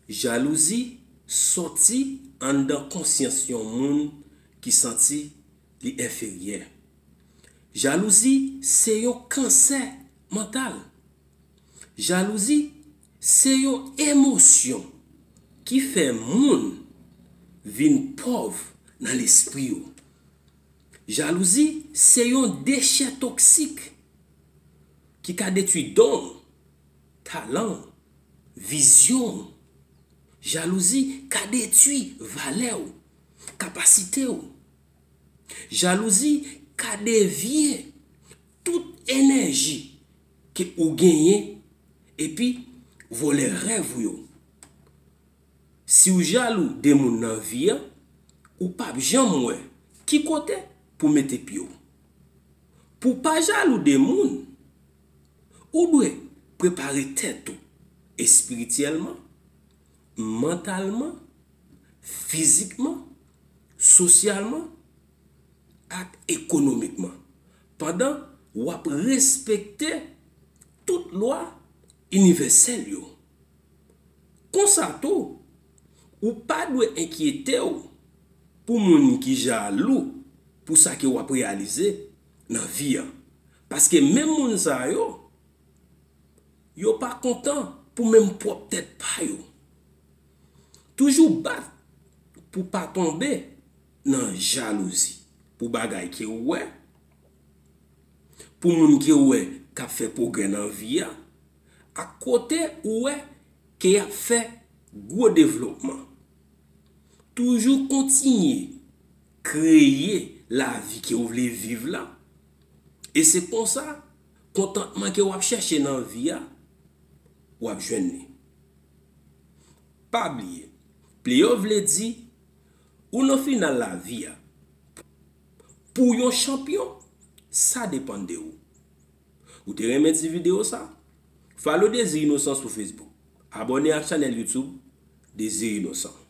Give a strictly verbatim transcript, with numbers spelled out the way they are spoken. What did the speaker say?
Jalouzi sòti anndan konsyans yon moun ki santi li enferyè. Jalouzi se yon kansè mantal. Jalouzi se yon emosyon ki fè moun vin pòv nan lespri yo. Jalouzi se yon dechè toksik ki ka detwi don w, talan w, vizyon w. Jalouzi ka detwi valè w, kapasite w. Jalouzi ka devye tout enèji ke ou genyen epi vòlè rèv ou yo. Si w jalou de moun nan vi a, ou p ap janm wè ki kote pou mete pye w. Pou w pa jalou de moun, ou dwe prepare tèt ou espirityèlman, mantalman, fizikman, sosyalman ak ekonomikman, pandan w ap respekte tout lwa inivèsèl yo. Konsa tou, ou pa dwe enkyete w pou moun ki jalou pou sa ke w ap reyalize nan vi a. Paske menm moun sa yo, yo pa kontan pou menm pwòp tèt pa yo. Toujou bat pou pa tonbe nan jalouzi, pou bagay ke w wè, pou moun ke w wè k ap fè pwogrè nan vi a, ak kote ou wè ke y ap fè gwo devlopman. Toujou kontinye kreye lavi ke w vle viv la. E se konsa, kontantman ke w ap chèche nan vi a, w ap jwenn li. Pa bliye, pleyòf vle di ou nan final lavi a. Pou yon chanpyon, sa depann de ou. Ou te renmen ti videyo sa? Follow Désir Innocent sou Facebook. Abòne ak chanèl YouTube Désir Innocent.